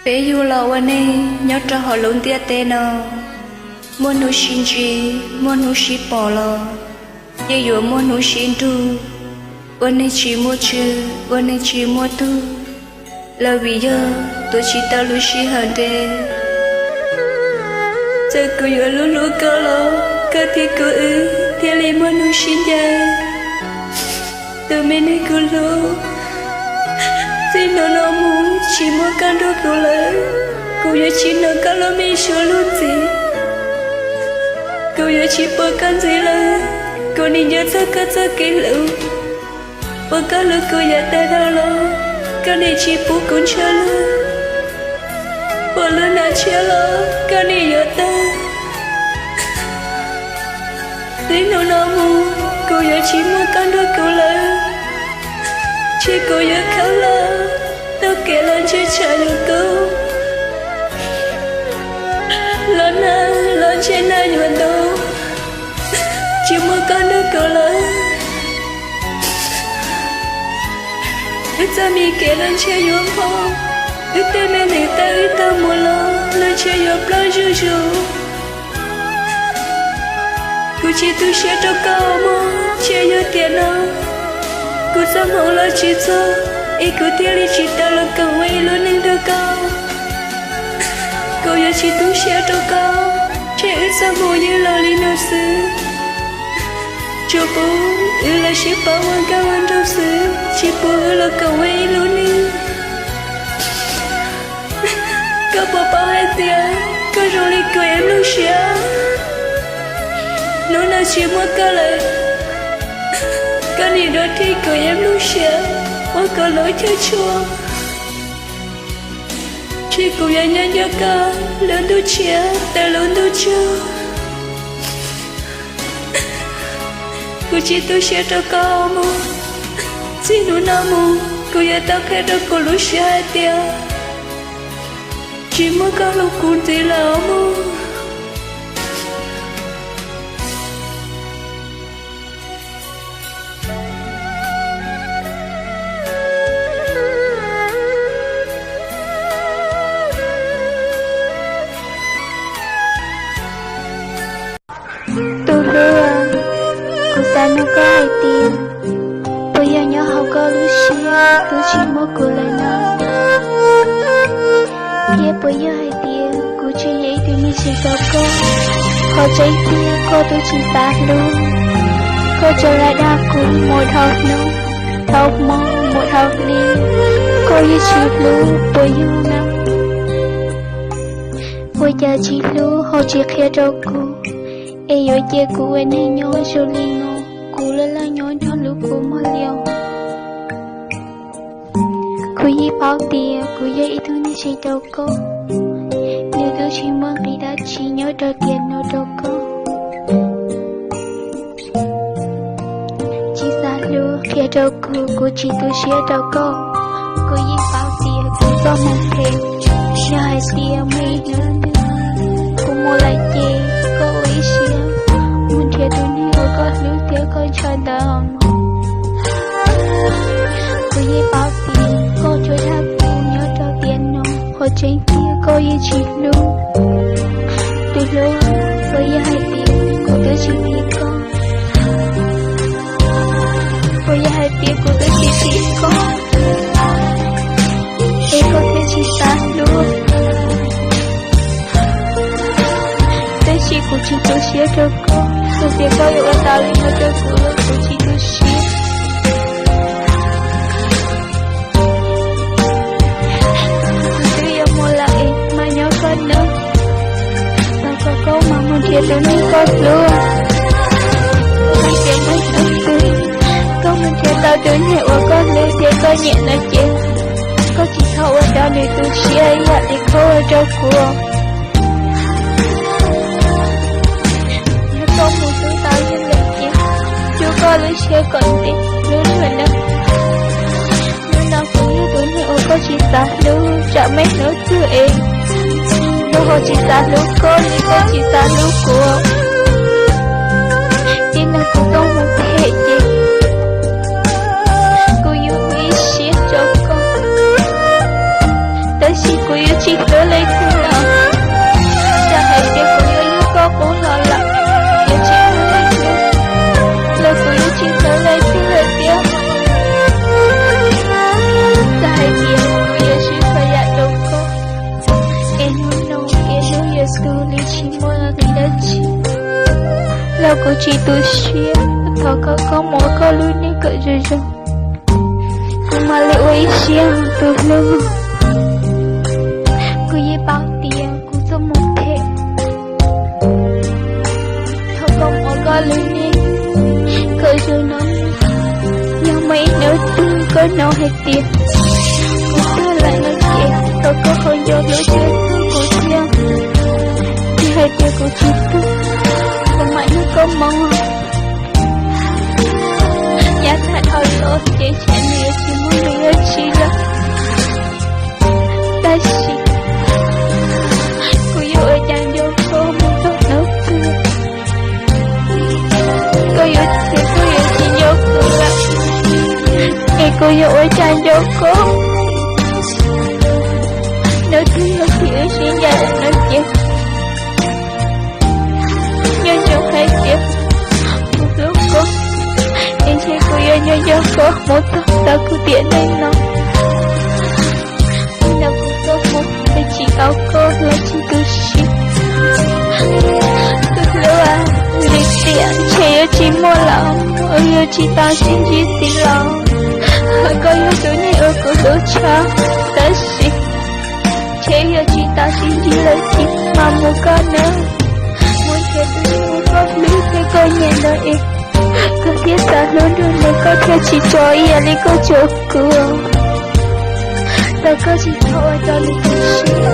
Peb yug los ua neeg nyob rau hauv lub ntiaj teb no, muaj hnub sib ntsib, muaj hnub sib pom los yeej yuav muaj hnub sib nrug, ua neeg tsis muaj tswv, ua neeg tsis muaj tug, los vim yog tuav tsis tau lub sij hawm ntev. Txawm kuv yuav hlub hlub koj los koj thiab kuv wb thiaj li muaj hnub sib ncaim. Tus me neeg kuv hlub, txij hnub no mus tsis muaj koj nrog kuv lawm, kuv yuav tsis hnov koj lub me suab luag ntxiv. Kuv yuav tsis pom koj ntxiv lawm, kuv nim nco txog koj txoj kev hlub. Uas koj hlub kuv yav tag dhau los, koj nim tsis pub kuv ntshaw lawm. Uas lub hnav tshiab los koj nim yuav tag. Txij hnub no mus kuv yuav tsis muaj koj nrog kuv lawm, ces kuv yuav khawb los taug kev los ntsej tshav yuav kub, los nag los ntsej nag yuav ntub, tsis muaj koj nrog kuv lawm. Wb txoj me kev los ntshe yuav npho, wb tej me neeg tawm wb tag mus los los ntshe yuav ploj zuj zus. Kuv tsis tu siab rau koj mog, ntshe yog tiam no kuv txoj hmoov los tsis txog es kuv thiaj li tsis tau los koom ua ib lub neej nrog koj. Kuv yuav tsis tu siab rau koj, ntshe wb txoj hmoov yeej los li no xwb. Tsuas pub wb los sib pab ua nkauj ua nraug xwb, tsis pub wb los koom ua ib lub neej. Koj puas paub hais tias koj zoo li kuv ib lub siab, hnub no tsis muaj koj lawm, koj nim dua thiab kuv ib lub siab ua kom lub chaw tshua. Tsis kuv yuav nyob nco koj lub ntuj tshiab tawm lub ntuj tsaug. Kuv tsis tu siab rau koj mog, txij hnub no mus kuv yuav tau qhia rau kuv lub siab hais tias tsis muaj koj hlub kuv ntxiv lawm mog. Tus hlub, kuv xav nug koj hais tias puas yog nyob hauv koj lub siab twb tsis muaj kuv lawm no? Thiab puas yog hais tias kuv tsis yog ib tug neeg zoo rau koj? Qhov tseeb tiag koj twb tsis xav hlub, koj tsuas lam dag kuv mus dhau hnub dhau hmo mus dhau hli, koj yeej tsis hlub puas yog na? Ua cas tsis hlub ho tsis qhia rau kuv, es yuav cia kuv ua neeg nyob zoo li no, kuv laj laj nyob nrog lub kua muag li os. Kuv yeej paub tias kuv yog ib tug neeg tsis tau koj, nws twb tsis muaj nqis dab tsi nyob rau tiam no rau koj. Tsis xav hlub qhia rau kuv, kuv tsis tu siab rau koj. Kuv yeej paub tias kuv txoj hmoov phem, yog hais tias muaj ib hnub twg kuv mus lawm ces koj ua ib siab mus nrhiav tus neeg uas koj hlub thiab koj ntshaw ntawd mog. Kuv yeej paub tias koj tsuas dag kuv nyob rau tiam no, qhov tseeb tiag koj yeej tsis hlub. Tus hlub, puas yog hais tias kuv twb tsis phim koj? Puas yog hais tias kuv twb tsis phim koj es koj thiaj tsis xav hlub? Tab sis kuv tsis tu siab rau koj, txawm tias koj yuav ua tau li no rau kuv los kuv tsis tu siab. Kuv twb yuav mus lawm es mas nyob koj nawb. Thov kom koj mam mus nrhiav tus neeg koj hlub. Txawm tias muaj ib hnub twg koj mus nrhiav tau tus neeg uas koj hlub thiab koj nyiam no ces koj tsis txhob ua rau nws tu siab ib yam li koj ua rau kuv. Yog koj mus hlub tau neeg lawm ces rub koj lub siab kom ntev hlub luag nawb. Hnub no kuv yog tus neeg uas koj tsis xav hlub, tsam muaj ib hnub twg es luag ho tsis xav hlub koj li koj tsis xav hlub kuv. Txij no kuv txoj hmoov phem ces kuv yuav ua ib siab rau koj, tab sis Kuv yuav tsis hlub leej twg lawm. Txawm hais tias kuv yuav yug koj qub los lawm, yuav tsis hlub leej twg, los kuv yuav tsis hlub leej twg lawm thiab. Txawm hais tias kuv yuav sib txhua yam rau koj, es hnub no es hnub yuav tu li tsis muaj nqis dab tsi, los kuv tsis tu siab. Thov koj, koj mus ua koj lub neej kom zoo zoo, kuv mam li ua ib siab tus hlub. Kuv yeej paub tias kuv txoj hmoov phem. Thov koj mus ua koj lub neej kom zoo no. Yog muaj ib hnub twg koj hnov hais tias kuv tuag lawm no ces thov koj ho nco hlub thiab hlub kuv thiab. Yog hais tias kuv tsis tuag, kuv mam nrog koj mus. Yav tag dhau los ces tsam no yuav tsis muaj hnub yuav tsis lawm, tab sis kuv yuav ua cas nco koj mus txog hnub twg? Koj yuav, koj yuav tsis nco kuv lawm, es kuv yuav ua cas nco koj? Hnub twg yog thaum wb sib ncaim lawm no ces nco ntsoov hais tias kuv hlub koj, es ntshe kuv yuav nco nco koj mus txog thaum kuv tiam neej no. Hnub no kuv txoj hmoov twb tsis tau koj los tsis tu siab. Tus hlub, lim tiam ntshe yuav tsis muaj lawm, yuav tsis tau sib ntsib ntxiv los. Koj yog tus neeg uas kuv hlub tshaj, tab sis ntshe yuav tsis tau sib ntsib lawm thiab mas mus koj nawb. Mus nrhiav tus neeg uas koj hlub thiab koj nyiam ntawd es koj thiaj xav hlub nrog nws, koj thiaj tsis tso ib yam li koj tso kuv. Txawm koj tsis txhob ua rau nws tu siab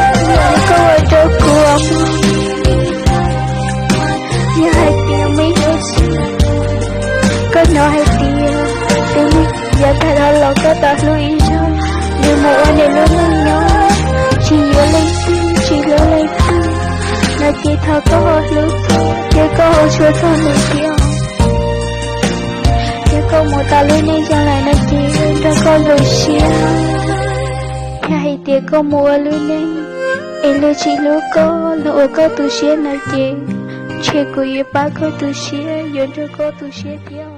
ib yam li koj ua rau kuv mog. Yog hais tias muaj ib hnub twg koj hnov hais tias tus neeg yav tag dhau los koj tau hlub ib zaug, nws mus ua nws lub neej nyob, tsis yuav leej twg tsis hlub leej twg no ces thov koj ho hlub thiab, thiab koj ho tshua txog nws thiab. Yog koj mus tau lub neej zoo lawm no ces nrog koj zoo siab. Yog hais tias koj mus ua lub neej es luag tsis hlub koj los ua koj tu siab no ces ntshe kuv yuav pab koj tu siab, yuav nrog koj tu siab thiab.